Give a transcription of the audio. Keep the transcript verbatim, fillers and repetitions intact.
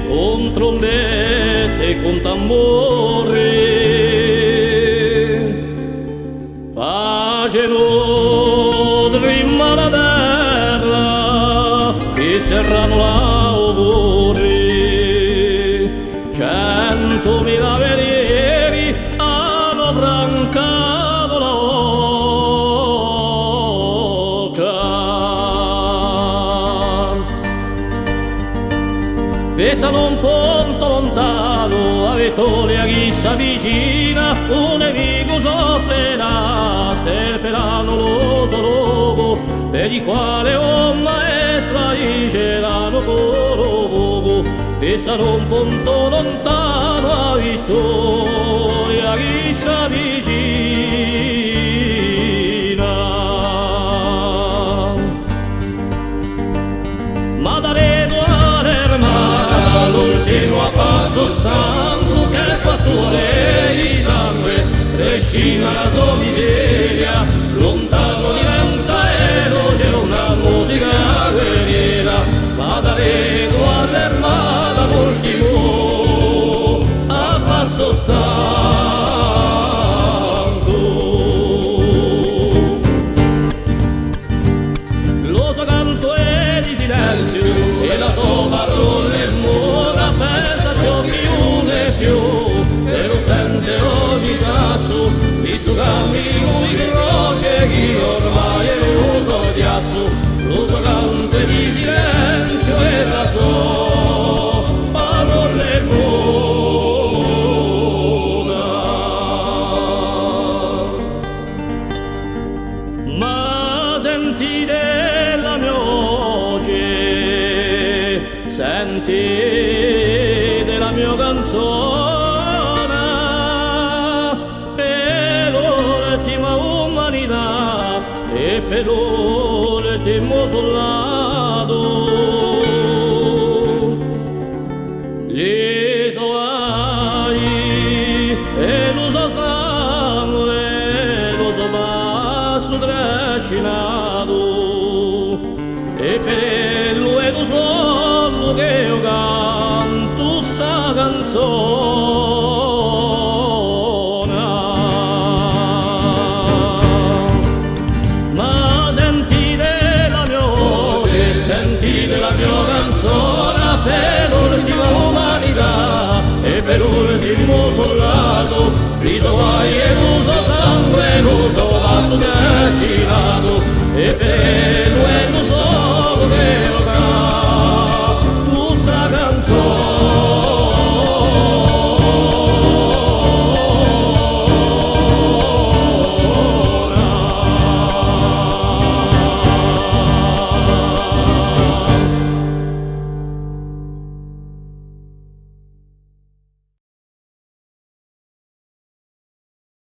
cun trumbette è cun tamburi, facenu tremà a terra, chì serranu l'auguri. Centumila guerrieri anu francatu la bocca. Fissanu un puntu luntanu, a vittoria chì s'avvicina, u nemicu s'offrirà, sterperannu lu so locu, per il quale un maestru aicerannu cù lu focu. Fissanu un puntu luntanu, a vittoria chì s'avvicina. Ma da l'Edu à l'Ermada, l'ultimu à passu stancu, chì cù sudore di sangue trascina la so miseria, luntanu di Lanzaeru c'hè una musica guerriera. Ma da l'Edu à l'Ermada, l'ultimu à passu stancu. Lu so cantu hè di silenziu è la so parolla hè muta, pensa ciò chì ùn hè più, è lu sente ogni sassu, di stu caminu di croce chì ormai hè lu so chjassu, lu so cantu hè di silenziu è la so parolla hè muta. Ma sentite la mio voce, sentite la mio canzona, per l'ultima umanità è per l'ultimu suldatu. Li so guai è lu so sangue, lu so passu trascinatu, è per ellu è lu solu ch'eiu cantu sta canzona. Ma sentite la mio voce, sentite la mio canzona, per l'ultima umanità è per l'ultimu suldatu, li so